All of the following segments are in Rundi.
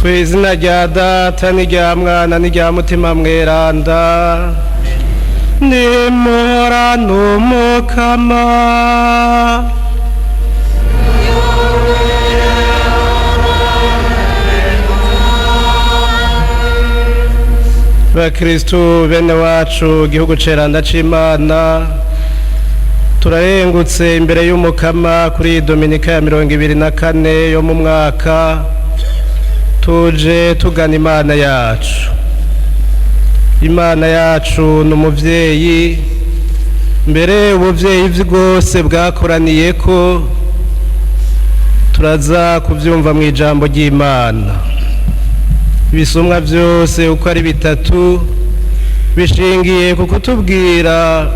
Ku izina rya Data n'irya Mwana n'irya Mutima Mweranda, nimuhorane Umukama. Bakristu bene wacu, igihugu ceranda c'Imana, turarengutse imbere y'Umukama kuri iyi Dominika ya 24 yo mu mwaka. Tuje tugana Imana yacu. Imana yacu ni umuvyeyi, mbere ubuvyeyi bwose bwakoraniyeko. Turaza kuvyumva mu ijambo ry'Imana. Ibisumwa byose uko ari bitatu bishingiye ku kutubwira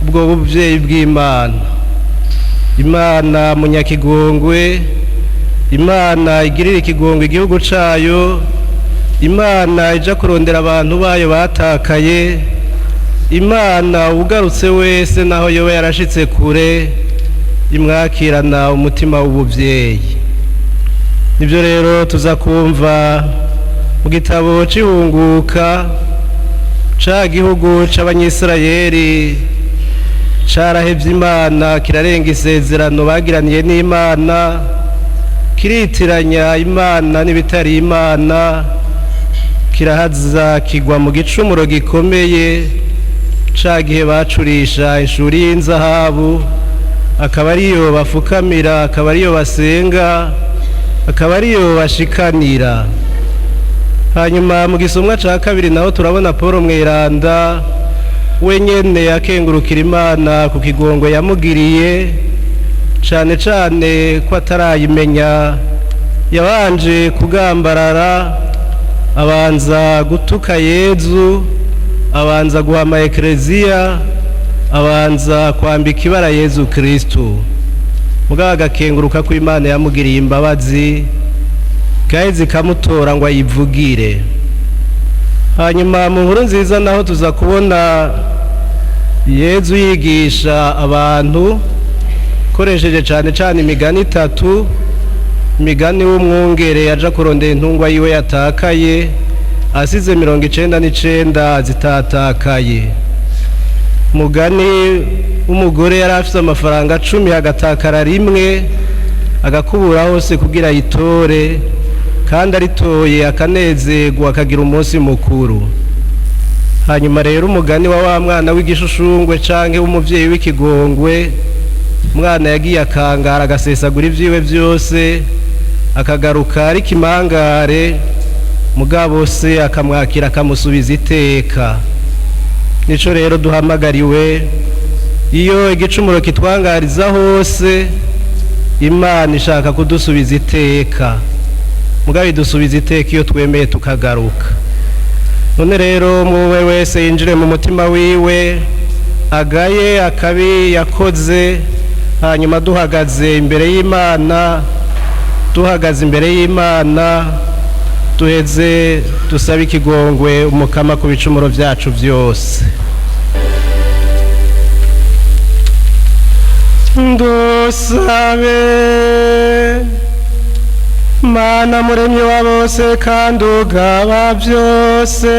ubwo buvyeyi bw'Imana. Imana munyakigongwe, Imana igirira ikigongwe igihugu cayo, Imana ija kurondera abantu bayo batakaye, Imana ugarutse wese naho yoba yarashitse kure imwakirana umutima w'ubuvyeyi. Nibyo rero tuza kumva mu gitabo c'Ihunguka. Ca gihugu c'Abanyisirayeli carahevye Imana, kirarenga isezerano bagiraniye n'Imana, kiritiranya Imana n'ibitari Imana, kirahaza kigwa mu gicumuro gikomeye ca gihe bacurisha ishuri y'inzahabu, akaba ariyo bafukamira, akaba ariyo basenga, akaba ariyo bashikanira. Hanyuma mu gisomwa ca kabiri naho turabona Paul Mweranda wenyene akengurukira Imana ku kigongo yamugiriye, cane cane ko atarayimenya yabanje kugambarara, abanza gutuka Yezu, abanza guhama Ekleziya, abanza kwambika ibara Yezu Kristu. Mugabo agakenguruka ko Imana yamugiriye imbabazi kandi zikamutora ngo ayivugire. Hanyuma mu nkuru nziza naho tuza kubona Yezu yigisha abantu koresheje cane cane imigani itatu: imigani w'umwungere yaja kurondera intungwa yiwe yatakaye, asize 99 zitatakaye; mugani w'umugore yari afise amafaranga 10 hagatakara rimwe, agakubura hose kugira ayitore, kandi aritoye akanezerwa akagira umunsi mukuru. Hanyuma rero umugani wa wa mwana w'igishushungwe canke w'umuvyeyi w'ikigongwe, umwana yagiye akangara agasesagura ivyiwe vyose, akagaruka ari kimangare, mugabo se akamwakira akamusubiza iteka. Nico rero duhamagariwe: iyo igicumuro kitwangariza hose, Imana ishaka kudusubiza iteka. Mugabo idusubiza iteka iyo twemeye tukagaruka. None rero umwe wese yinjire mu mutima wiwe, agaye akabi yakoze. Hanyuma duhagaze imbere y'Imana, duhagaze imbere y'Imana, duheze dusabe ikigongwe Umukama ku bicumuro byacu byose. Ndusabe. Mana muremyi wa bose kandi ugaba byose,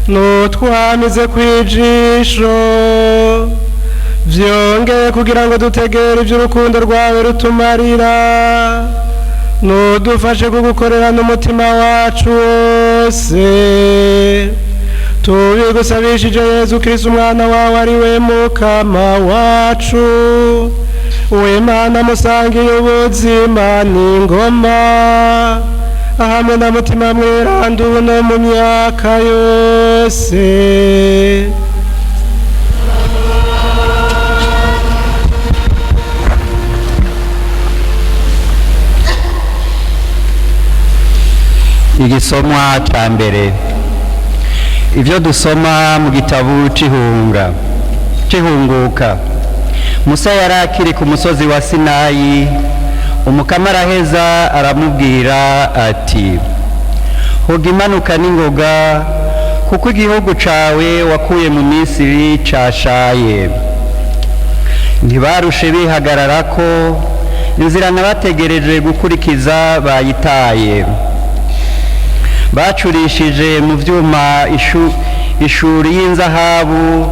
nutwamize kwijisho vyongeye kugira ngo dutegere ivy'urukundo rwawe rutumarira, nudufashe kugukorera n'umutima wacu wose. Tubigusabishije Yezu Kristu umwana wawe, ari we Mukama wacu. W'Imana musangiye ubuzima n'ingoma hamwe na Mutima Mweranda, ubu no mu myaka yose. Igisomwa ca mbere, ibyo dusoma mu gitabo c'ihunga c'ihunguka. Musa yari akiri ku musozi wa Sinayi, Umukama araheza aramubwira ati: "Hoga imanuka n'ingoga, kuko igihugu cawe wakuye mu Misiri cashaye." Ntibarushe bihagararako. Inzira nabategereje gukurikiza bayitaye. Bacurishije mu vyuma ishuri y'inzahabu,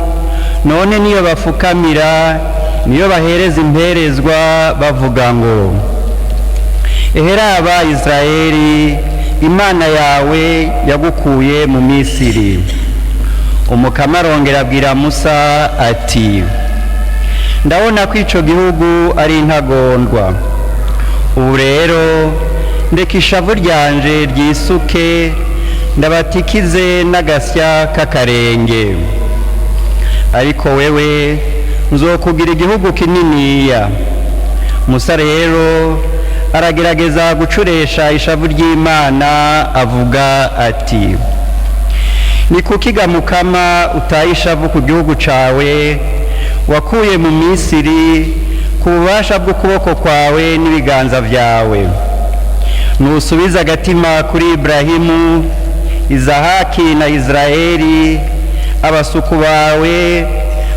none niyo bafukamira, niyo bahereza imperezwa, bavuga ngo: "Eheraba Israeli, Imana yawe yagukuye mu Misiri." Umukama arongera abwira Musa ati: "Ndabona ko ico gihugu ari intagondwa. Ubu rero ndeka ishavu ryanje ryisuke, ndabatikize n'agasya k'akarenge. Ariko wewe nzokugira igihugu kininiya." Musa rero aragerageza gucuresha ishavu ry'Imana, avuga ati: "Ni kuki ga Mukama utaye ishavu ku gihugu cawe wakuye mu Misiri ku bubasha bw'ukuboko kwawe n'ibiganza vyawe? Nusubiza agatima kuri Ibrahimu, Izahaki na Israeli, abasuku bawe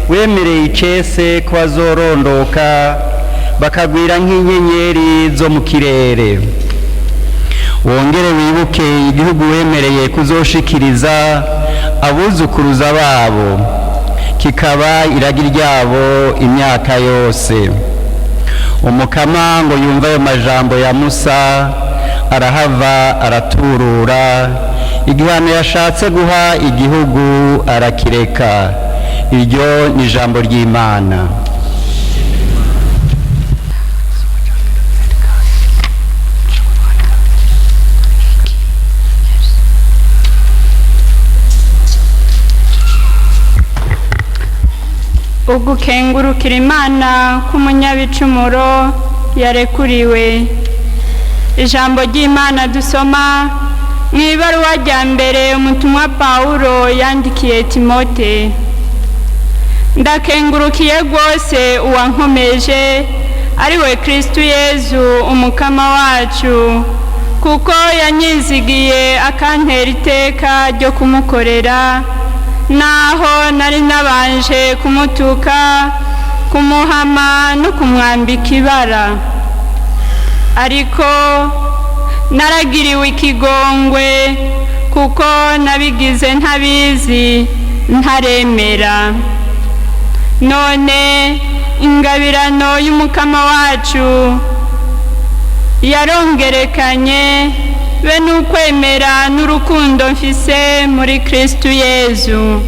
wemereye icese ko bazorondoka bakagwira nk'inyenyeri zo mu kirere. Wongere wibuke igihugu wemereye kuzoshikiriza abuzukuruza babo, kikaba iragi ryabo imyaka yose." Umukama ngo yumve ayo majambo ya Musa, arahava araturura, igihano yashatse guha igihugu arakireka. Iryo ni ijambo ry'Imana. Ugukengurukira Imana k'umunyabicumuro yarekuriwe. Ijambo ry'Imana dusoma mu ibaruwa rya mbere umutumwa Pawulo yandikiye Timote. Ndakengurukiye rwose uwankomeje, ari we Kristu Yezu Umukama wacu, kuko yanyizigiye akantera iteka ryo kumukorera, naho nari nabanje kumutuka, kumuhama no kumwambika ibara. Ariko naragiriwe ikigongwe, kuko nabigize ntabizi, ntaremera. None ingabirano y'Umukama wacu yarongerekanye be n'ukwemera n'urukundo mfise muri Kristu Yezu.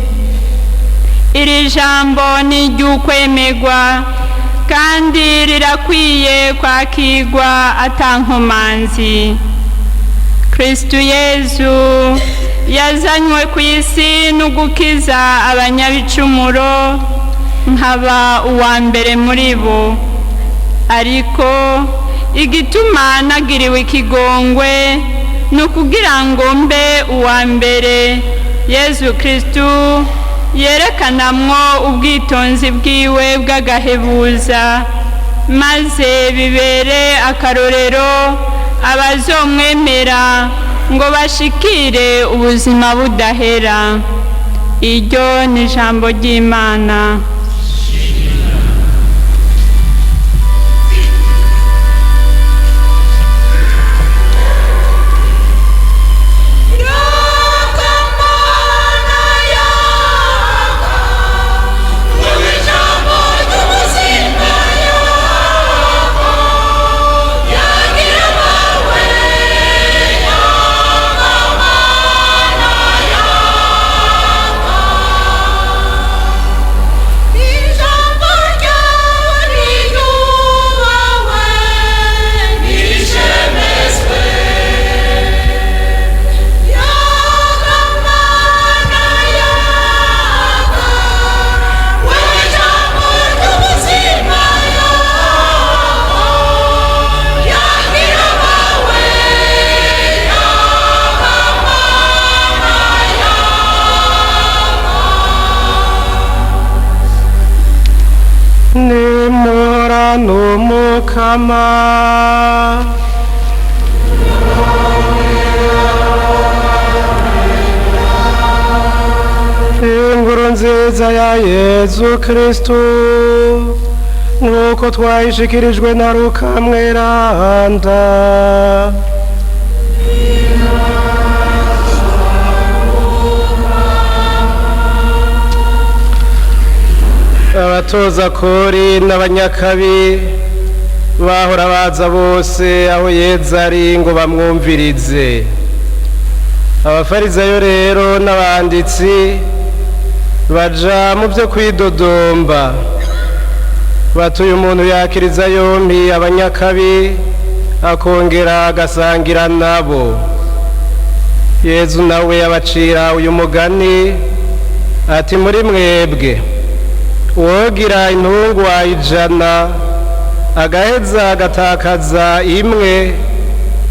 Iri jambo ni iry'ukwemerwa kandi rirakwiye kwakirwa atankomanzi. Kristu Yezu yazanywe ku isi no gukiza abanyabicumuro, nkaba uwa mbere muri bo. Ariko igituma nagiriwe ikigongwe ni ukugira ngo mbe uwa mbere Yezu Kristu yerekanamwo ubwitonzi bwiwe bw'agahebuza, maze bibere akarorero abazomwemera ngo bashikire ubuzima budahera. Iryo ni ijambo ry'Imana. Nimura n'Umukama. Inkuru nziza ya Yezu Kristu Nk'uko twayishikirijwe na Luka mweranda. Abatoza kori n'abanyakabi bahora baza bose aho Yezu ari ngo bamwumvirize. Abafarizayo rero n'abanditsi baja mu byo kwidodomba, batuye umuntu yakiriza yompi abanyakabi, akongera agasangira nabo. Yezu nawe abacira uyu mugani ati: muri mwebwe uwogira intungwa 100 agaheza agatakaza imwe,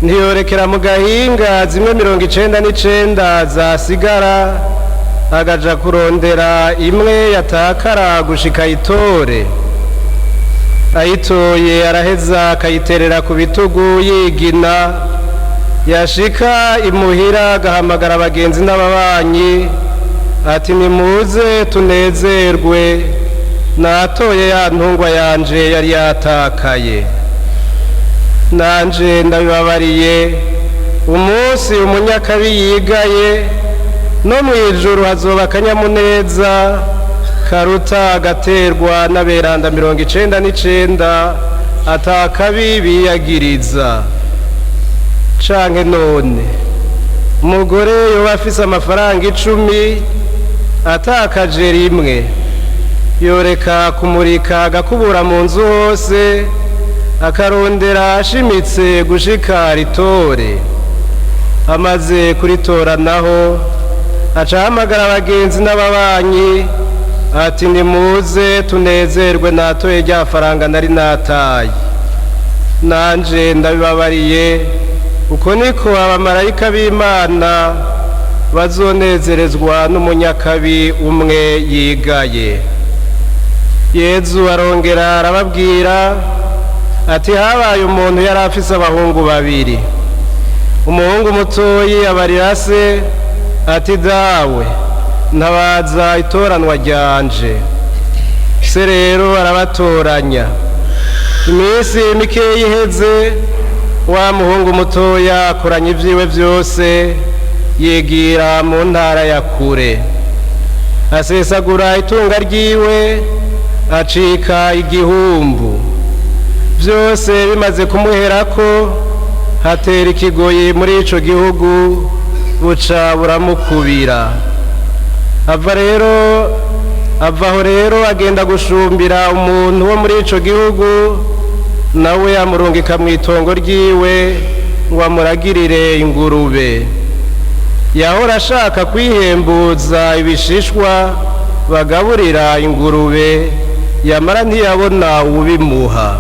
ntiyorekera mu gahinga zimwe 99 zasigara, agaja kurondera imwe yatakara gushika ayitore? Ayitoye araheza akayiterera ku bitugu yigina, yashika imuhira agahamagara abagenzi n'ababanyi ati: nimuze tunezerwe, natoye ya ntungwa yanje yari yatakaye. Nanje ndabibabariye, umunsi umunyakabi yigaye, no mu ijuru hazoba akanyamuneza karuta agaterwa n'aberanda 99 atakabi biyagiriza. Canke none umugore yoba afise amafaranga 10 atakaje rimwe, yoreka kumurika agakubura mu nzu hose, akarondera ashimitse gushika ritore? Amaze kuritora naho aca ahamagara abagenzi n'ababanyi ati: nimuze tunezerwe, natoye rya faranga nari nataye. Nanje ndabibabariye, uko niko abamarayika b'Imana bazonezerezwa n'umunyakabi umwe yigaye. Yezu arongera arababwira ati: habaye umuntu yari afise abahungu babiri. Umuhungu mutoyi abarira se ati: dawe, ntabaza itoranwa ryanje. Se rero arabatoranya. Iminsi mikeyi iheze, wa muhungu mutoya akoranya ibyiwe byose, yigira mu ntara ya kure, asesagura itunga ryiwe, acika igihumbu. Byose bimaze kumuherako, hatera ikigoyi muri ico gihugu, buca buramukubira. Ava aho rero agenda gushumbira umuntu wo muri ico gihugu, nawe amurungika mu itongo ryiwe ngo amuragirire ingurube. Yahora ashaka kwihembuza ibishishwa bagaburira ingurube, yamara ntiyabona ubimuha.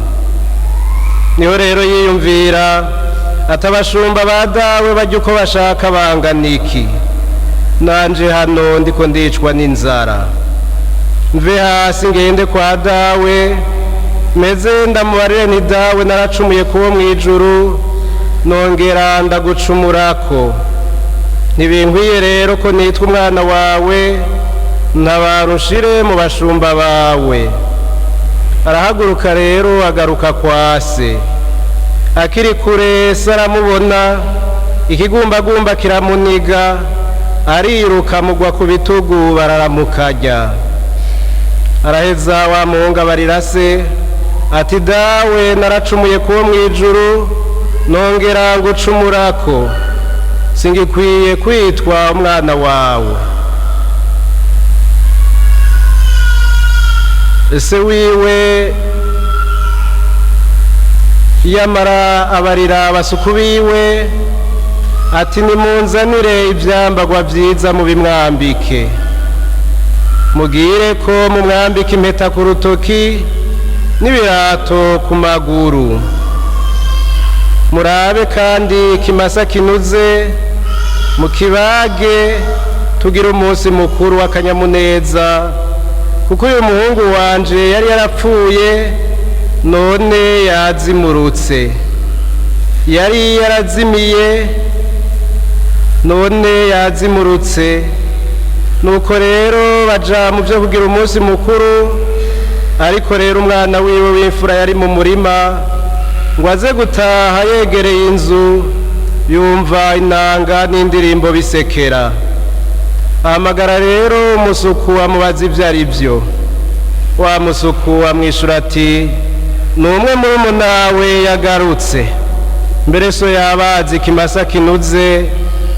Niho rero yiyumvira ati: abashumba ba dawe bajya uko bashaka bangana iki, nanje hano ndiko ndicwa n'inzara. Mve hasi ngende kwa dawe, meze ndamubarire nti: dawe, naracumuye kuwo mu ijuru, nongera ndagucumurako. Ntibinkwiye rero ko nitwa umwana wawe, ntabara unshire mu bashumba bawe. Arahaguruka rero agaruka kwa se. Akiri kure se aramubona, ikigumbagumba kiramuniga, ariruka mugwa ku bitugu, bararamukanya. Araheza wa muhungu abarira se ati: dawe, naracumuye kuwo mu ijuru, nongera ngucumurako, singikwiye kwitwa umwana wawe. Ese wiwe yamara abarira abasuku biwe ati: nimunzanire ibyambagwa byiza mubimwambike, mugire ko mumwambike impeta ku rutoki n'ibirato ku maguru. Murabe kandi ikimasa kinuze, mukibage, tugire umunsi mukuru w'akanyamuneza, kuko uyu muhungu wanje yari yarapfuye none yazimurutse, yari yarazimiye none yazimurutse. Nuko rero baja mu byo kugira umunsi mukuru. Ariko rero umwana wiwe w'imfura yari mu murima, ngo aze gutaha yegereye inzu, yumva inanga n'indirimbo bisekera. Ahamagara rero umusuku, amubaza ibyo ari byo. Wa musuku amwishyura ati: "Ni umwe muri umunawe yagarutse, mbere so yabazi ikimasa kinuze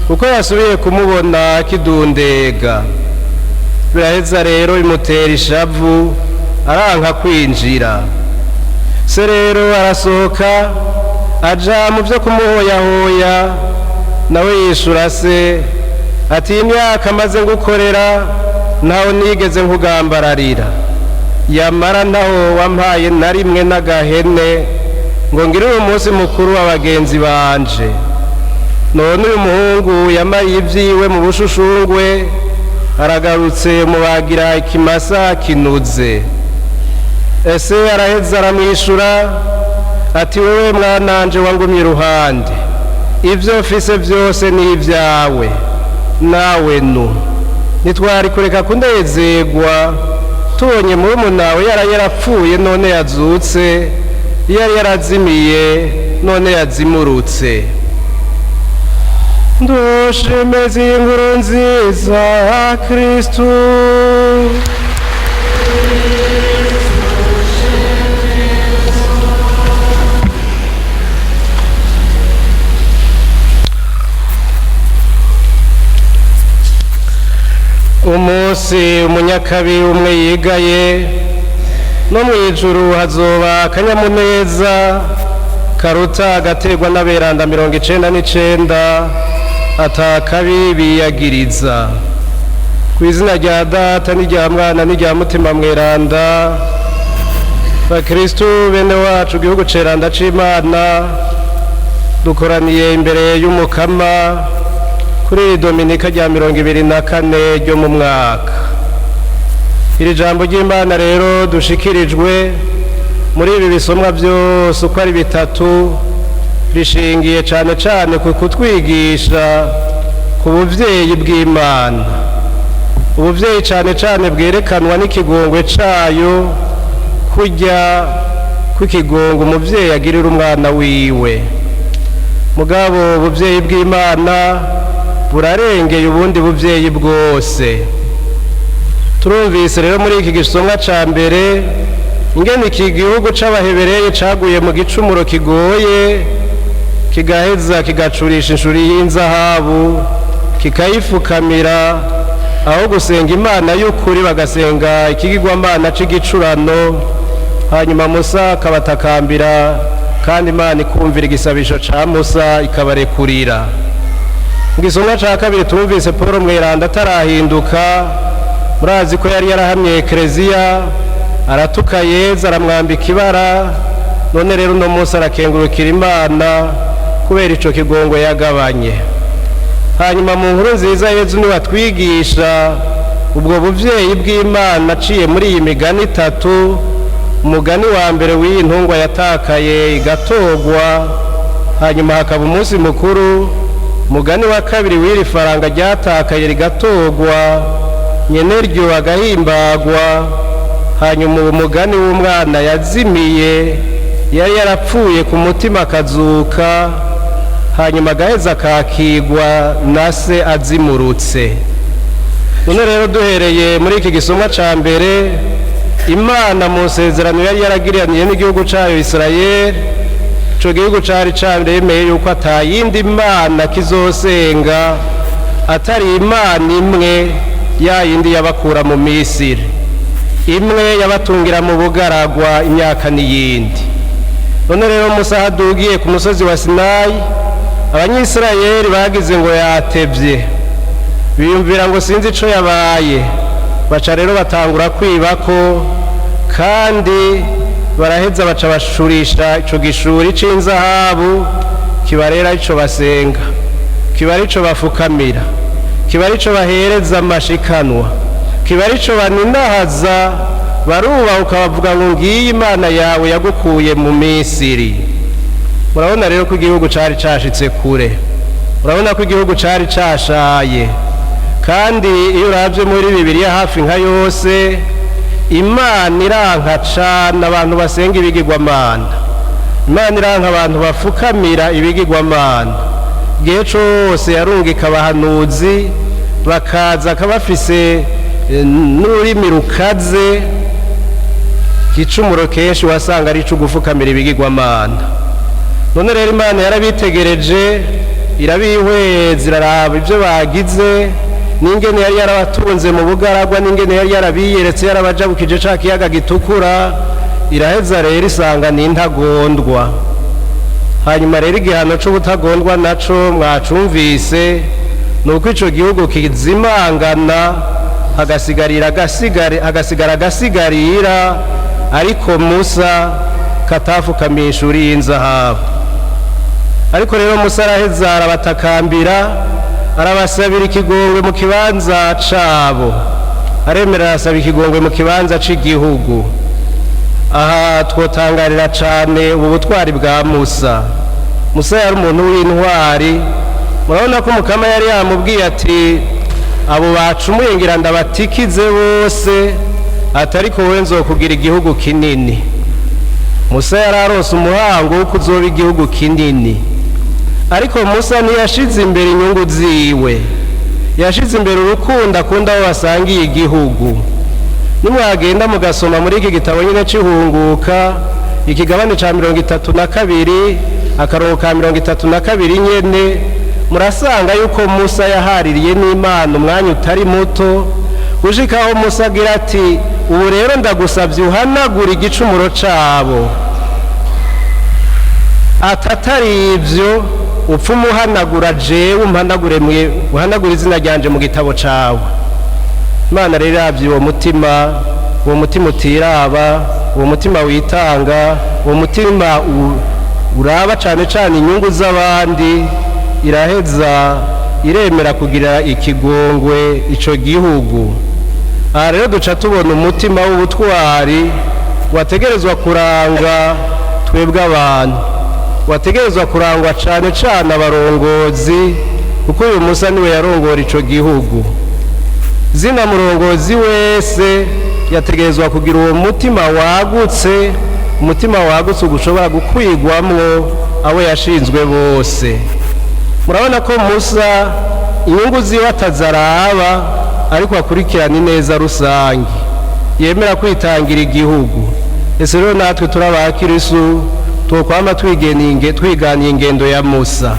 kuko yasubiye kumubona kidundega." Biraheza rero bimutera ishavu, aranka kwinjira. Se rero arasohoka aja mu byo kumuhoyahoya. Nawe yishura se ati: "Imyaka maze ngukorera, ntaho nigeze nkugambararira, yamara ntaho wampaye na rimwe n'agahene ngo ngire uyu munsi mukuru wa bagenzi banje. None uyu muhungu yamariye ibyiwe mu bushushungwe aragarutse, mubagira ikimasa kinuze." Ese araheza aramwishyura ati: "Wowe mwananje wangumye iruhande, ibyo mfise byose ni ibyawe. Nawe nu ntitwari kureka kunezerwa tubonye murumunawe yari yarapfuye none yazutse, yari yarazimiye none yazimurutse." Ndushimeze iyi nkuru nziza Kristu. Umunsi umunyakabi umwe yigaye, no mu ijuru hazoba akanyamuneza karuta agaterwa n'aberanda 99 atakabi biyagiriza. Ku izina rya Data n'irya Mwana n'irya Mutima Mweranda. Bakristu bene wacu, gihugu ceranda c'Imana, dukoraniye imbere y'Umukama kuri iri dominika rya 24 ryo mu mwaka. Iri jambo ry'Imana rero dushikirijwe muri ibi bisomwa byose uko ari bitatu rishingiye cane cane ku kutwigisha ku buvyeyi bw'Imana, ubuvyeyi cane cane bwerekanwa n'ikigongwe cayo, kurya kw'ikigongo umuvyeyi agirira umwana wiwe. Mugabo ubuvyeyi bw'Imana burarengeye ubundi buvyeyi bwose. Turumvise rero muri iki gisomwa ca mbere ingene iki gihugu c'Abahebereye caguye mu gicumuro kigoye, kigaheza kigacurisha inshuri y'inzahabu, kikayifukamira, aho gusenga Imana y'ukuri bagasenga ikigirwamana c'igicurano. Hanyuma Musa akabatakambira, kandi Imana ikumvira igisabisho ca Musa, ikabarekurira. Mu gisomwa ca kabiri tumvise Paul Mweranda atarahinduka. Murazi ko yari yarahamye Ekereziya, aratuka Yezu, aramwambika ibara. None rero uno munsi arakengurukira Imana kubera ico kigongo yagabanye. Hanyuma mu nkuru nziza, Yezu niwe atwigisha ubwo buvyeyi bw'Imana aciye muri iyi migani itatu. Umugani wa mbere w'iyi ntungwa yatakaye igatogwa, hanyuma hakaba umunsi mukuru. Umugani wa kabiri w'iri faranga ryatakaye rigatogwa, nyeneryo agahimbagwa. Hanyuma uwo mugani w'umwana yazimiye, yari yarapfuye ku mutima, akazuka, hanyuma agaheza akakigwa na se azimurutse. None rero duhereye muri iki gisomwa ca mbere, Imana mu nsezerano yari yaragiraniye n'igihugu cayo Isirayeli, ico gihugu cari caremeye yuko atayindi mana kizosenga atari Imana imwe, ya yindi yabakura mu Misiri, imwe yabatungira mu bugaragwa imyaka n'iyindi. None rero Musa adugiye ku musozi wa Sinayi, Abanyisirayeli bagize ngo yatevye, biyumvira ngo sinzi ico yabaye. Baca rero batangura kwibako, kandi baraheza baca bashurisha ico gishuri c'inzahabu, kibarera ico basenga, kiba arico bafukamira, kiba arico bahereza amashikanwa, kiba arico baninahaza. Barubahuka bavuga ngo: "Ngiyi Imana yawe yagukuye mu Misiri." Murabona rero ko igihugu cari cashitse kure, murabona ko igihugu cari cashaye. Kandi iyo uravye muri Bibiliya hafi nka yose, Imana iranka cane abantu basenga ibigirwamana. Imana iranka abantu bafukamira ibigirwamana. Igihe cose yarungika abahanuzi bakaza akabafise n'ururimi rukaze. Igicumuro kenshi wasanga ari ico gufukamira ibigirwamana. None rero Imana yarabitegereje, irabihweza, iraraba ibyo bagize n'ingene yari yarabatunze mu bugaragwa, n'ingene yari yarabiyeretse, yarabajabukije ca kiyaga gitukura. Iraheza rero isanga ni intagondwa. Hanyuma rero igihano c'ubutagondwa naco mwacumvise, ni uko ico gihugu kizimangana, hagasigara agasigarira. Ariko Musa katafukamisha uriye inzahabu. Ariko rero Musa araheza arabatakambira, arabasabira ikigongwe mu kibanza cabo, aremera arasaba ikigongwe mu kibanza c'igihugu. Aha twotangarira cane ubu butwari bwa Musa. Musa yari umuntu w'intwari. Murabona ko Umukama yari yamubwiye ati: "Abo bacumuye ngira ndabatikize bose, atariko wowe nzokugira igihugu kinini." Musa yari aronse umuhango wo kuzoba igihugu kinini, ariko Musa ntiyashize imbere inyungu ziwe, yashize imbere urukundo akunda abo basangiye igihugu. Nimwagenda mugasoma muri iki gitabo nyine c'Ihunguka, ikigabane ca 32, akarongo ka 32 nyene, murasanga yuko Musa yahaririye n'Imana umwanya utari muto, gushikaho Musa agira ati: "Ubu rero ndagusabye uhanagura igicumuro cabo, atatari ivyo upfa umuhanagura jewe, umpanagure, uhanagure izina ryanje mu gitabo cawe." Imana rero iravye uwo mutima, uwo mutima utiraba, uwo mutima witanga, uwo mutima uraba cane cane inyungu z'abandi, iraheza iremera kugira ikigongwe ico gihugu. Aha rero duca tubona umutima w'ubutwari wategerezwa kuranga twebwe abantu, wategerezwa kurangwa cane cane abarongozi, kuko uyu Musa niwe yarongora ico gihugu. Zina murongozi wese yategerezwa kugira uwo mutima wagutse, umutima wagutse ushobora gukwigwamwo abo yashinzwe bose. Murabona ko Musa inyungu ziwe atazaraba, ariko akurikirana ineza rusange, yemera kwitangira igihugu. Ese rero natwe turi abakirisu twokwama twiganiye ingendo ya Musa?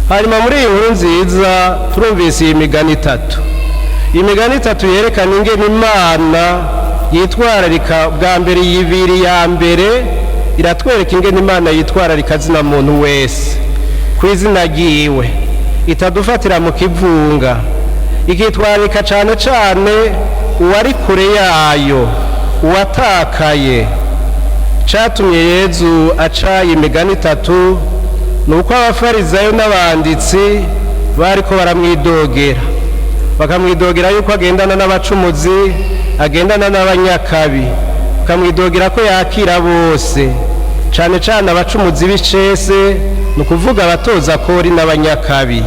Hanyuma muri iyi nkuru nziza turumvise iyi migani itatu, imigani itatu yerekana ingene Imana yitwararika. Bwa mbere, ibiri ya mbere iratwereka ingene Imana yitwararika zina muntu wese ku izina ryiwe, itadufatira mu kivunga, ikitwararika cane cane uwari kure yayo, uwatakaye. Catumye Yezu aca imigani itatu ni uko Abafarizayo n'abanditsi bariko baramwidogera, bakamwidogera yuko agendana n'abacumuzi, agendana n'abanyakabi, bakamwidogera ko yakira bose, cane cane abacumuzi b'icese, ni ukuvuga abatoza kori n'abanyakabi.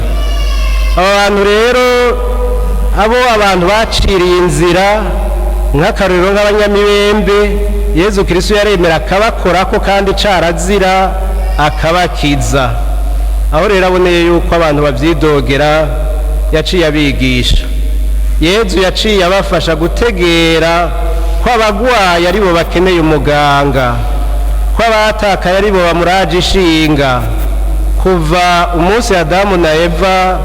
Aba bantu rero, abo abantu baciriye inzira, nk'akarorero nk'abanyamibembe, Yezu Kristo yaremera akabakorako kandi carazira, akabakiza. Aho rero aboneye yuko abantu bavyidogera, yaciye abigisha. Yezu yaciye abafasha gutegera ko abagwayi aribo bakeneye umuganga, ko abatakaye aribo bamuraje ishinga. Kuva umunsi Adamu na Eva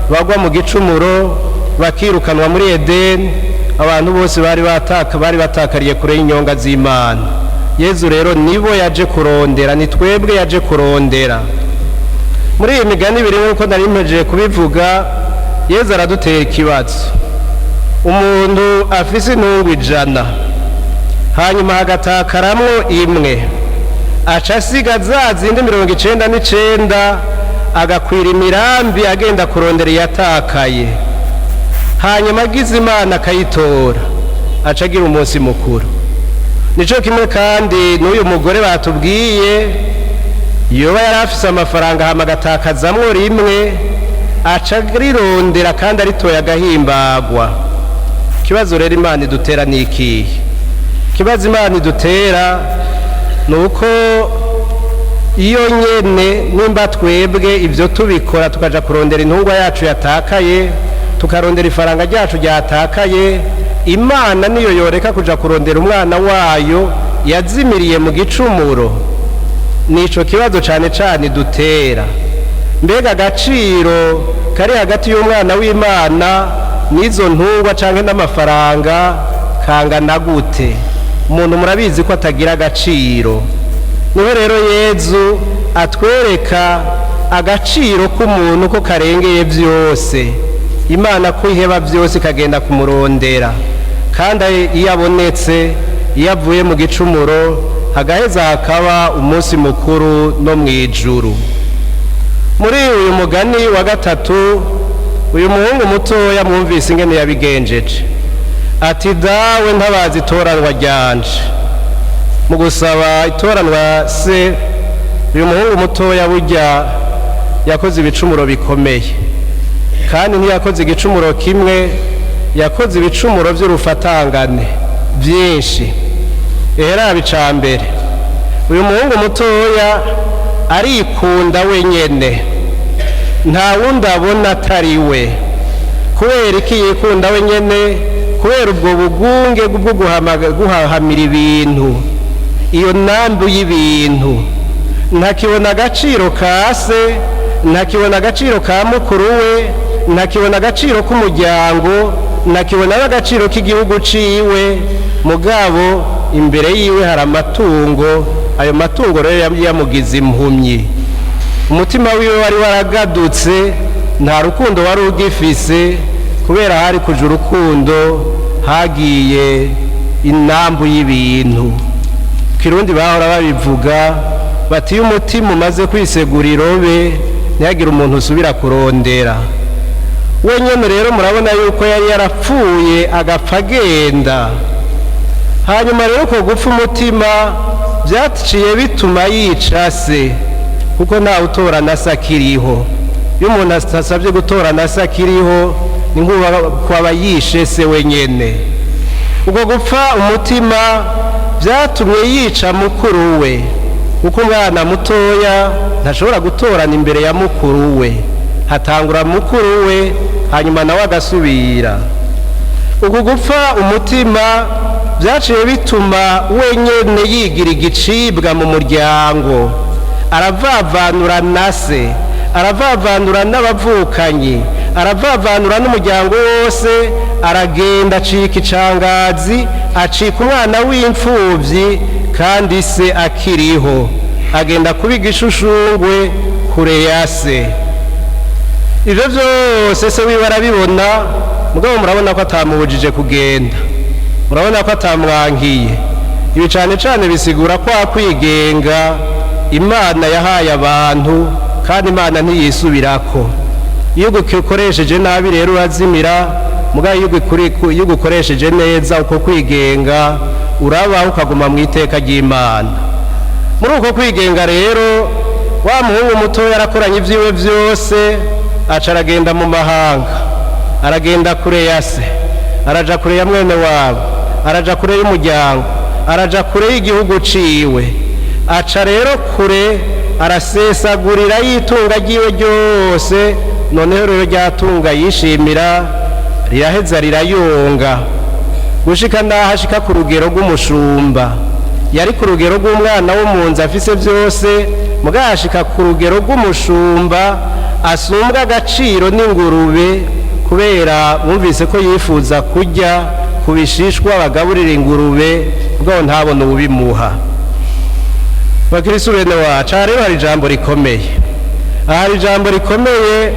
bagwa mu gicumuro, bakirukanwa muri Edeni, abantu bose bari batakariye kure y'inyonga z'Imana. Yezu rero nibo yaje kurondera, ni twebwe yaje kurondera. Muri iyi migani ibiri, nk'uko nari mpejeje kubivuga, Yezu aradutera ikibazo. Umuntu afise intungu 100, hanyuma hagatakaramwo imwe, aca asiga za zindi 99, agakwira imirambi agenda kurondera iyatakaye. Hanyuma agize Imana akayitora, aca agira umunsi mukuru. Nico kimwe kandi n'uyu mugore batubwiye, yoba yari afise amafaranga, hama agatakazamwo rimwe, aca arirondera kandi aritoye, agahimbagwa. Ikibazo rero Imana idutera ni ikihe? Ikibazo Imana idutera ni uko iyo nyene nimba twebwe ibyo tubikora, tukaja kurondera intungwa yacu yatakaye, tukarondera ifaranga ryacu ryatakaye, Imana niyo yoreka kuja kurondera umwana wayo yazimiriye mu gicumuro? Nico kibazo cane cane dutera. Mbega agaciro kari hagati y'umwana w'Imana n'izo ntungwa canke n'amafaranga kangana gute? Umuntu murabizi ko atagira agaciro. Niho rero Yezu atwereka agaciro k'umuntu ko karengeye byose, Imana ko iheba byose ikagenda kumurondera, kandi iyo abonetse, iyo avuye mu gicumuro, hagaheza hakaba umunsi mukuru no mu ijuru. Muri uyu mugani wa gatatu, uyu muhungu mutoya mwumvise ingene yabigenjeje, ati: "Dawe, ntabazi itoranwa ryanje." Mu gusaba itoranwa se, uyu muhungu mutoya burya yakoze ibicumuro bikomeye, kandi ntiyakoze igicumuro kimwe, yakoze ibicumuro by'urufatangane byinshi. Ehera ica mbere, uyu muhungu mutoya arikunda wenyene, nta wundi abona atari we. Kubera iki yikunda wenyene? Kubera ubwo bugunge bwo guhahamira ibintu, iyo nambu y'ibintu. Ntakibona agaciro ka se, ntakibona agaciro ka mukuru we, ntakibona agaciro k'umuryango, ntakibona n'agaciro k'igihugu ciwe. Mugabo imbere yiwe hari amatungo. Ayo matungo rero yamugize impumyi. Umutima wiwe wari waragadutse, nta rukundo wari ugifise, kubera hari kuja urukundo hagiye inambu y'ibintu. Kirundi bahora babivuga bati: "Iyo umutima umaze kwisegura irobe, ntihagire umuntu usubira kurondera." Wenyine rero murabona yuko yari yarapfuye, agapfa agenda. Hanyuma rero uko gupfa umutima byaciye bituma yica se, kuko ntawe utorana se akiriho. Iyo umuntu asabye gutorana se akiriho, ni nk'uko aba yishe se wenyine. Ubwo gupfa umutima byatumye yica mukuru we, kuko umwana mutoya ntashobora gutorana imbere ya mukuru we. Hatangura mukuru we, hanyuma nawe agasubira. Uku gupfa umutima byaciye bituma wenyine yigira igicibwa mu muryango. Aravavanura na se, aravavanura n'abavukanyi, aravavanura n'umuryango wose. Aragenda acika icangazi, acika umwana w'imfubyi kandi se akiriho. Agenda kuba igishushungwe kure ya se. Ibyo byose se wiwe arabibona, mugabo murabona ko atamubujije kugenda, murabona ko atamwankiye. Ibi cyane cyane bisigura kwa kwigenga Imana yahaye abantu, kandi Imana ntiyisubirako. Iyo ugukoresheje nabi rero urazimira, mugabo iyo ugukoresheje neza uko kwigenga, urabaho ukaguma mu iteka ry'Imana. Muri uko kwigenga rero, wa muhungu mutoya yarakoranye ibyiwe byose, aca aragenda mu mahanga, aragenda kure ya se, araja kure ya mwene wabo, araja kure y'umuryango, araja kure y'igihugu ciwe. Aca rero kure, arasesagurira y'itunga ryiwe ryose. Noneho rero ryatunga yishimira riraheza rirayonga, gushika n'aho ashika ku rugero rw'umushumba. Yari ku rugero rw'umwana wo mu nzu afise byose, mugabo ashika ku rugero rw'umushumba asumbwa agaciro n'ingurube, kubera bumvise ko yifuza kurya ku bishishwa bagaburira ingurube, bwo ntabone ubimuha. Bakristo bene wacu, aha rero hari ijambo rikomeye, aha hari ijambo rikomeye.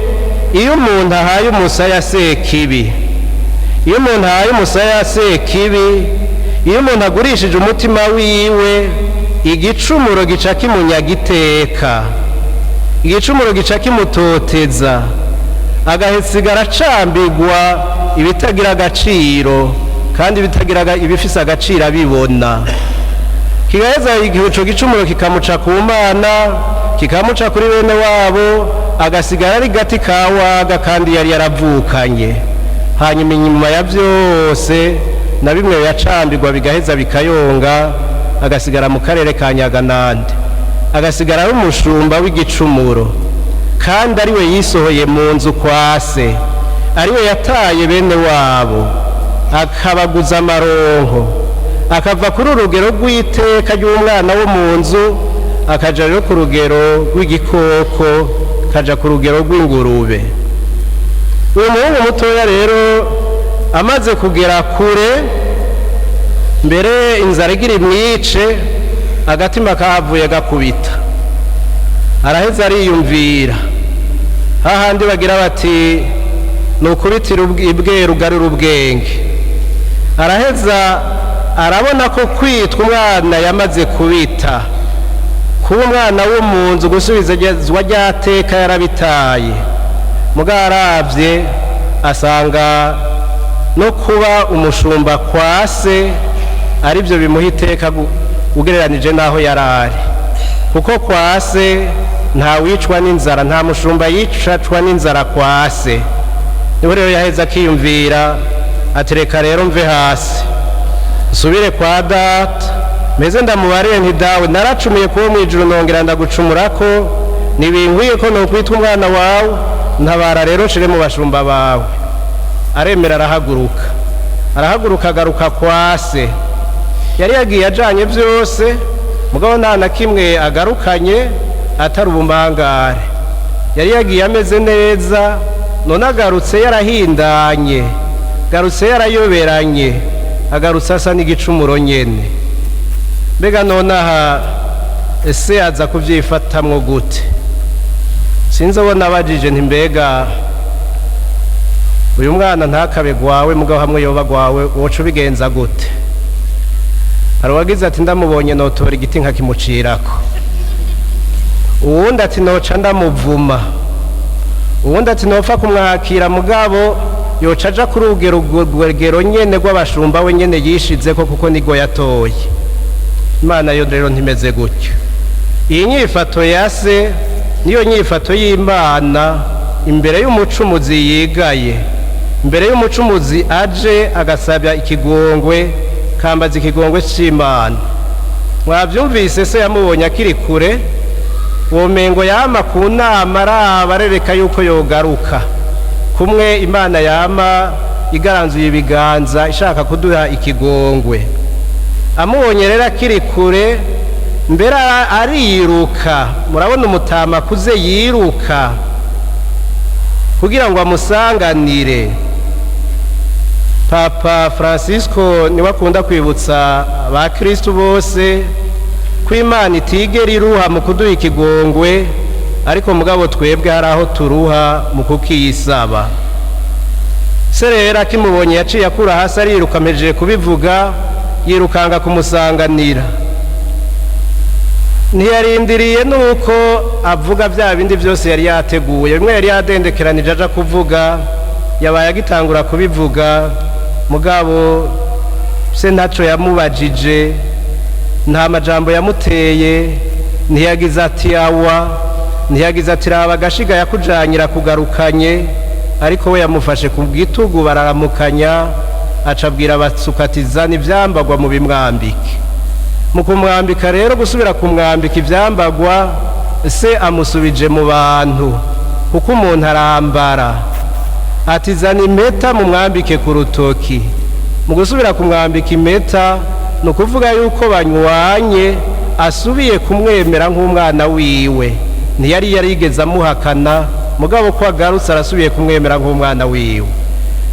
Iyo umuntu ahaye umusaya sekibi, iyo umuntu ahaye umusaya sekibi, iyo umuntu agurishije umutima wiwe, igicumuro gica kimunyaga iteka, igicumuro gica kimutoteza, agasigara acambigwa ibitagira agaciro, kandi ibitagira ibifise agaciro abibona. Kigaheza ico gicumuro kikamuca ku Mana, kikamuca kuri bene wabo, agasigara ari gati kawaga kandi yari yaravukanye. Hanyuma inyuma ya byose Na bimwe yacambirwa bigaheza bikayonga, agasigara mu karere ka Nyaganande, agasigara ari umushumba w'igicumuro, kandi ariwe yisohoye mu nzu kwa se, ariwe yataye bene wabo akabaguza amaronko, akava kuri urugero rw'iteka ry'umwana wo mu nzu, akaja rero ku rugero rw'igikoko, kaja ku rugero rw'ingurube. Uyu muhungu mutoya rero amaze kugera kure, mbere inzara igira imwice, agatima kahavuye gakubita, araheza ariyumvira hahandi bagira bati: "Ni ukubitira ibweru ugarura ubwenge." Araheza arabona ko kwitwa umwana yamaze kubita, kuba umwana wo mu nzu, gusubizwa ryateka yarabitaye. Mugabo arabye asanga no kuba umushumba kwa se aribyo bimuha iteka ugereranije n'aho yari ari, kuko kwa se nta wicwa n'inzara, nta mushumba yicacwa n'inzara kwa se. Niho rero yaheze akiyumvira ati: "Reka rero mve hasi nsubire kwa data, meze ndamubariye nti: Dawe, naracumiye kuba mu ijuru, nongera ndagucumura ko ntibinkwiye ko nokwitwa umwana wawe. Ntabara rero nshire mu bashumba bawe." Aremera arahaguruka, arahaguruka agaruka kwa se. Yari yagiye ajanye byose, mugabo nta na kimwe agarukanye atari ubumangare. Yari yagiye ameze neza, none agarutse yarahindanye, garutse yarayoberanye, agarutse asa n'igicumuro nyene. Mbega none aha ese aza kubyifatamwo gute? Sinzi abo nabajije nti: "Mbega uyu mwana ntakabe gwawe, mugabo hamwe yoba gwawe woca ubigenza gute?" Hari uwagize ati: "Ndamubonye notora igiti nkakimucirako." Uwundi ati: "Noca ndamuvuma." Uwundi ati: "Nopfa kumwakira, mugabo yoca aja kuri urugero nyene rw'abashumba we nyene yishizeko, kuko nigo yatoye." Imana yo rero ntimeze gutyo. Iyi nyifato ya se niyo nyifato y'Imana imbere y'umucumuzi yigaye, imbere y'umucumuzi aje agasabya ikigongwe, kambaza ikigongwe c'Imana. Mwavyumvise, se yamubonye akiri kure, womengo yama ku nama araba arereka yuko yogaruka. Kumwe Imana yama igaranzuye ibiganza ishaka kuduha ikigongwe, amubonye rero akiri kure, mbere ariruka. Murabona umutama akuze yiruka kugira ngo amusanganire. Papa Francisco niwe akunda kwibutsa abakristu bose ko Imana itigera iruha mu kuduha ikigongwe, ariko mugabo twebwe hari aho turuha mu kukiyisaba. Se rero akimubonye yaciye akura hasi ariruka, amejeje kubivuga, yirukanga kumusanganira. Ntiyarindiriye nuko avuga bya bindi byose yari yateguye, bimwe yari yadendekeranije aja kuvuga, yabaye agitangura kubivuga. Mugabo se ntaco yamubajije, nta majambo yamuteye, ntiyagize ati: "Awa", ntiyagize ati: "Raba agashiga yakujanyira kugarukanye." Ariko we yamufashe ku bwitugu, bararamukanya, acabwira abatsuka ati: "Zana ivyambagwa mu bimwambike." Mu kumwambika rero, gusubira kumwambika ivyambagwa, se amusubije mu bantu, kuko umuntu arambara. Ati: "Zana impeta mumwambike ku rutoki." Mu gusubira kumwambika impeta, ni ukuvuga yuko banywanye, asubiye kumwemera nk'umwana wiwe. Ntiyari yarigeze amuhakana, mugabo ko agarutse arasubiye kumwemera nk'umwana wiwe.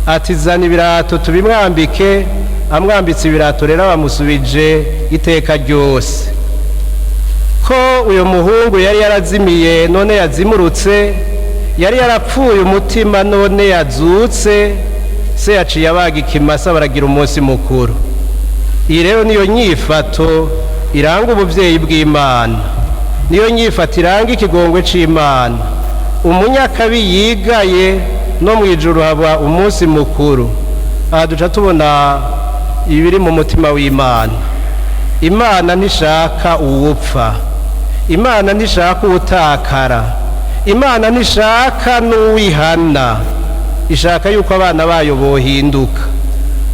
Ati: "Zana ibirato tubimwambike." Amwambitse ibirato rero, bamusubije iteka ryose. Ko uyu muhungu yari yarazimiye none yazimurutse, yari yarapfuye umutima none yazutse, se yaciye abaga ikimasa, baragira umunsi mukuru. Iyi rero niyo nyifato iranga ubuvyeyi bw'Imana, niyo nyifato iranga ikigongwe c'Imana. Umunyakabi yigaye, no mu ijuru haba umunsi mukuru. Aha duca tubona ibiri mu mutima w'Imana. Imana ntishaka uwupfa, Imana ntishaka uwutakara, Imana ntishaka n'uwihana, ishaka yuko abana bayo bohinduka.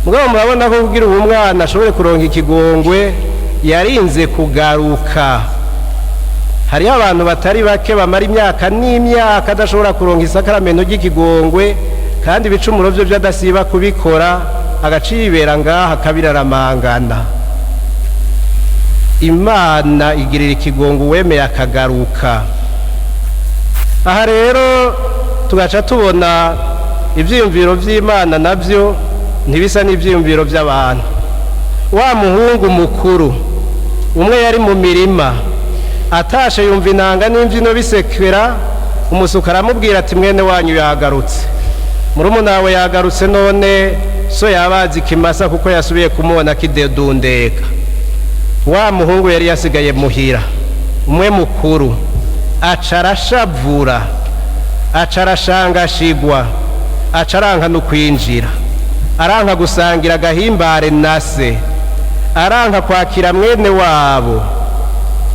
Mugabo murabona ko kugira uwo mwana ashobore kuronka ikigongwe yarinze kugaruka. Hariho abantu batari bake bamara imyaka n'imyaka adashobora kuronka isakaramento ry'ikigongwe, kandi ibicumuro byo by'adasiba kubikora, agacibera ngaha akabiraramangana. Imana igirira ikigongo uwemeye akagaruka. Aha rero tugaca tubona ibyiyumviro by'Imana nabyo ntibisa n'ibyiyumviro by'abantu. Wa muhungu mukuru umwe yari mu mirima, atashe yumva inanga n'imbyino bisekera, umusuka aramubwira ati mwene wanyu yagarutse, murumuna wawe yagarutse, none so yabazi ikimasa kuko yasubiye kumubona kidedundeka. Wa muhungu yari yasigaye muhira umwe mukuru aca arashavura, aca arashangashigwa, aca aranka no kwinjira, aranka gusangira agahimbare na se, aranka kwakira mwene wabo.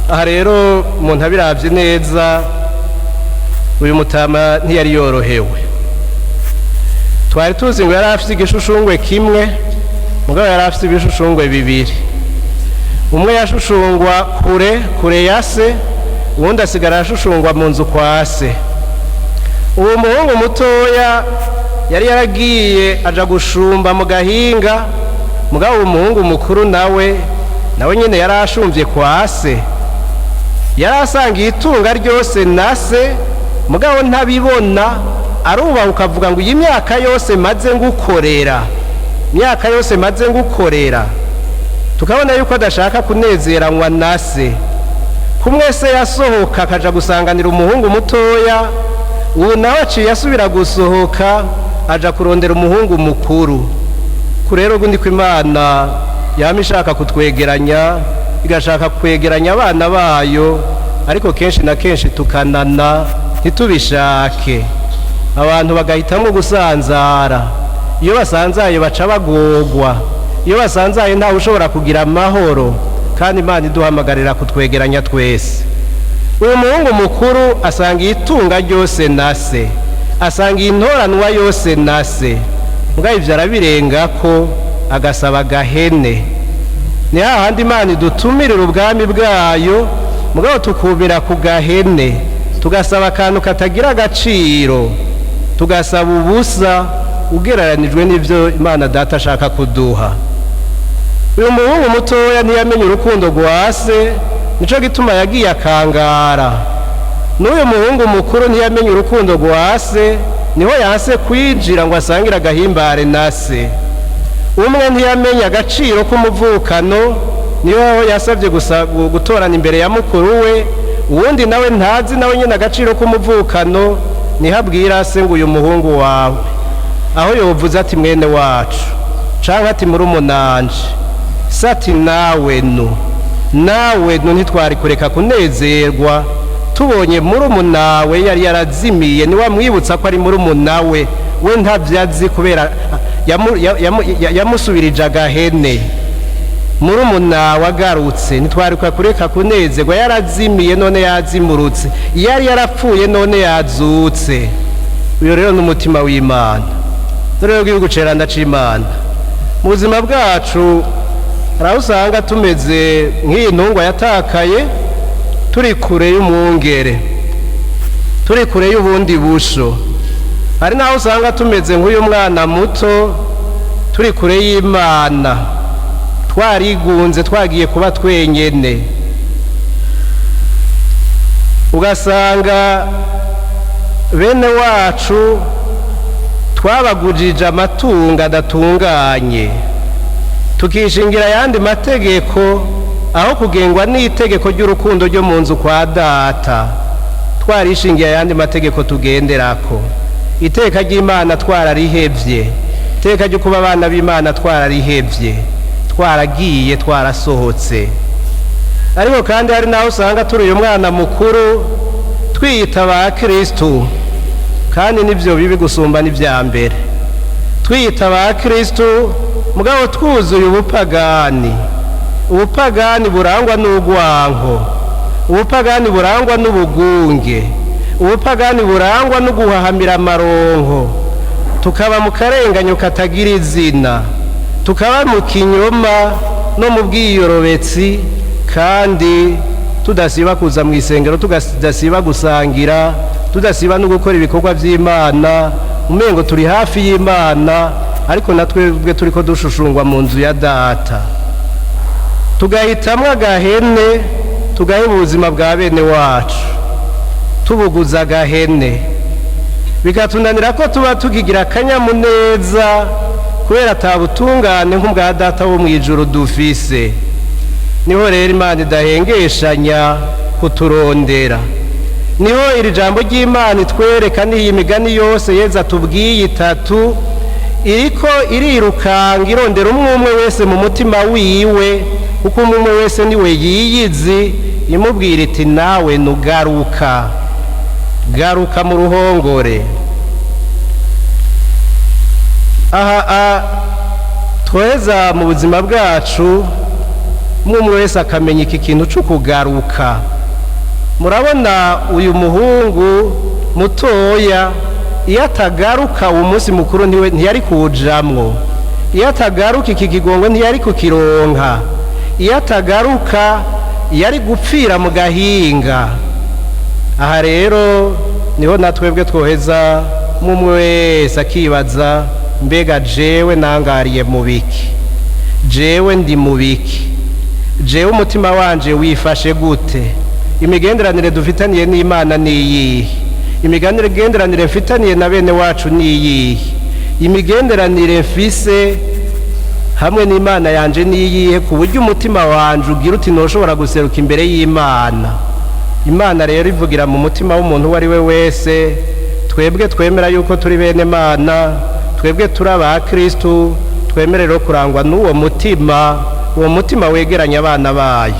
Aha rero umuntu abiravye neza, uyu mutama ntiyari yorohewe. Twari tuzi ngo yari afite igishushungwe kimwe, mugabo yari afite ibishushungwe bibiri. Umwe yashushungwa kure kure ya se, uwundi asigara ashushungwa mu nzu kwa se. Uwo muhungu mutoya yari yaragiye aja gushumba mu gahinga, mugabo uwo muhungu mukuru nawe nyene yari ashumvye kwa se, yari asangiye itunga ryose na se, mugabo ntabibona. Arubaha ukavuga ngo iyi myaka yose maze ngukorera, imyaka yose maze ngukorera. Tukabona yuko adashaka kunezeranwa na se. Kumwe se yasohoka akaja gusanganira umuhungu mutoya, ubu nawe aciye asubira gusohoka aja kurondera umuhungu mukuru. Ku rero ubundi ko Imana yama ishaka kutwegeranya, igashaka kwegeranya abana bayo, ariko kenshi na kenshi tukanana ntitubishake. Abantu bagahitamo gusanzara. Iyo basanzaye baca bagogwa, iyo basanzaye ntawe ushobora kugira amahoro, kandi Imana iduhamagarira kutwegeranya twese. Uyu muhungu mukuru asanga itunga ryose na se, asanga intoranwa yose na se, mbwa ivyo arabirenga ko agasaba agahene. Ni hahandi Imana idutumirira ubwami bwayo, mugabo tukumira ku gahene, tugasaba akantu katagira agaciro, tugasaba ubusa ugereranijwe n'ibyo Imana Data ashaka kuduha. Uyu muhungu mutoya ntiyamenye urukundo rwa se, nico gituma yagiye akangara. N'uyu muhungu mukuru ntiyamenye urukundo rwa se, niho yanse kwinjira ngo asangire agahimbare na se. Umwe ntiyamenye agaciro k'umuvukano, niho yasabye gutorana imbere ya mukuru we. Uwundi nawe ntazi nawe nyine agaciro k'umuvukano, niho abwira se ngo uyu muhungu wawe, aho yovuze ati mwene wacu canke ati murumunanje, se ati nawe nu nawe nu ntitwari kureka kunezerwa tubonye murumunawe yari yarazimiye. Niwamwibutsa ko ari murumunawe, we ntavyo azi kubera yamusubirije agahene. Murumunawe agarutse ntitwari kureka kunezerwa, yarazimiye none yazimurutse, yari yarapfuye none yazutse. Uyo rero n'umutima w'Imana. Dore rero igihugu ceranda c'Imana mu buzima bwacu, hari aho usanga tumeze nk'iyi ntungwa yatakaye, turi kure y'umwungere, turi kure y'ubundi busho. Hari n'aho usanga tumeze nk'uyu mwana muto, turi kure y'Imana, twarigunze, twagiye kuba twenyene. Ugasanga bene wacu twabagujije amatungo adatunganye, tukishingira ayandi mategeko aho kugengwa n'itegeko ry'urukundo ryo mu nzu kwa Data. Twarishingiye ayandi mategeko tugenderako, iteka ry'Imana twararihevye, iteka ryo kuba abana b'Imana twararihevye, twaragiye twarasohotse. Ariko kandi hari n'aho usanga turi uyu mwana mukuru, twiyita ba Kristu, kandi nibyo bibi gusumba n'ibya mbere. Twiyita ba Kristu mugabo twuzuye ubupagani, ubupagani burangwa n'urwanko, ubupagani burangwa n'ubugunge, ubupagani burangwa no guhahamira amaronko, tukaba mu karenganyo katagira izina. Tukaba mu kinyoma no mu bwiyorobetsi, kandi tudasiba kuza mu isengero, tudasiba gusangira, tudasiba no gukora ibikorwa by'Imana, umengo turi hafi y'Imana, ariko natwe turi ko dushushungwa mu nzu ya Data. Tugahitamwo agahene, tugaha ubuzima bwa bene wacu, tubuguza agahene, bikatunanira ko tuba tukigira akanyamuneza kubera atabutungane nk'ubwa Data wo mu ijuru dufise. Niho rero Imana idahengeshanya kuturondera. Niho iri jambo ry'Imana itwereka n'iyi migani yose Yeza tubwiye itatu iriko irirukanga irondera umwe umwe wese mu mutima wiwe, kuko umwe umwe wese niwe yiyizi, imubwira iti: "Nawe nugaruka, garuka mu ruhongore." Aha tweza mu buzima bwacu, umwe umwe wese akamenya iki kintu cyo kugaruka. Murabona uyu muhungu mutoya, iyo atagaruka uwo munsi mukuru ntiyari kuwujamwo. Iyo atagaruka, iki kigongo ntiyari kukironka. Iyo atagaruka, yari gupfira mu gahinga. Aha rero niho natwebwe twoheza, umwe wese akibaza: mbega jewe nangariye mu biki? Jewe ndi mu biki? Jewe umutima wanje wifashe gute? Imigenderanire dufitaniye n'Imana ni iyihe? Imigenderanire mfitaniye na bene wacu ni iyihe? Imigenderanire mfise hamwe n'Imana yanje ni iyihe, ku buryo umutima wanje ugira uti: "Ntushobora guseruka imbere y'Imana"? Imana rero ivugira mu mutima w'umuntu uwo ari we wese. Twebwe twemera yuko turi bene Mana, twebwe turi aba Kristu, twemere rero kurangwa n'uwo mutima, uwo mutima wegeranya abana bayo,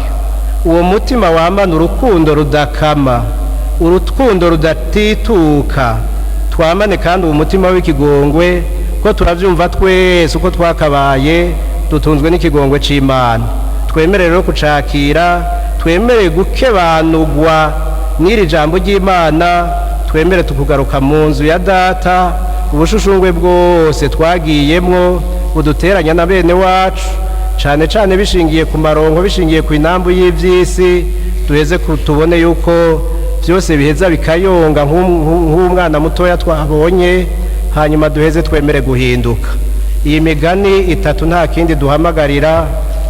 uwo mutima wamana urukundo rudakama, urukundo rudatituka. Twamane kandi uwo mutima w'ikigongwe, ko turabyumva twese uko twakabaye dutunzwe n'ikigongwe c'Imana. Twemere rero kucakira, twemere gukebanugwa n'iri jambo ry'Imana, twemere tukugaruka mu nzu ya Data. Ubushushungwe bwose twagiyemwo buduteranya na bene wacu, cane cane bishingiye ku maronko, bishingiye ku inambu y'ivy'isi, duheze tubone yuko byose biheza bikayonga nk'umwana mutoya twabonye. Hanyuma duheze twemere guhinduka. Iyi migani itatu nta kindi duhamagarira,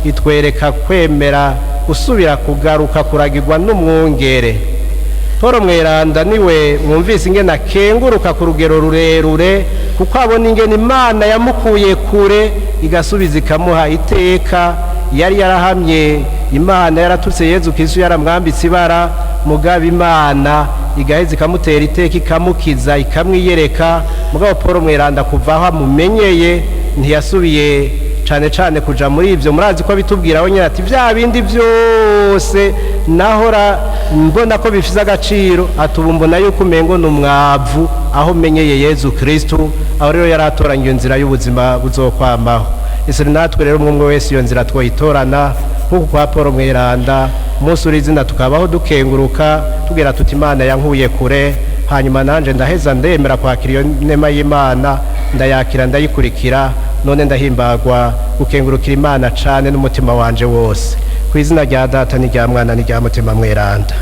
itwereka kwemera gusubira kugaruka kuragirwa n'umwungere. Paul Mweranda niwe mwumvise ingene akenguruka ku rugero rurerure, kuko abona ingene Imana yamukuye kure, igasubiza ikamuha iteka. Yari yarahamye Imana, yaratutse Yezu Kristu, yaramwambitse ibara, mugabo Imana igaheza ikamutera iteka, ikamukiza, ikamwiyereka. Mugabo Paul Mweranda kuva aho amumenyeye ntiyasubiye cane cane kuja muri ivyo. Murazi ko bitubwira we nyine ati: "Vya bindi byose nahora mbona ko bifise agaciro," ati, "ubu mbona yuko umengo ni umwavu aho menyeye Yezu Kristu." Aho rero yari atoranye iyo nzira y'ubuzima buzokwamaho. Ese natwe rero umwe umwe wese iyo nzira twoyitorana nk'uku kwa Paul Mweranda, umunsi uri izina tukabaho dukenguruka, tubwira tuti: "Imana yankuye kure, hanyuma nanje ndaheza ndemera kwakira iyo nema y'Imana, ndayakira, ndayikurikira, none ndahimbagwa gukengurukira Imana cane n'umutima wanje wose." Ku izina rya Data n'irya Mwana n'irya Mutima Mweranda.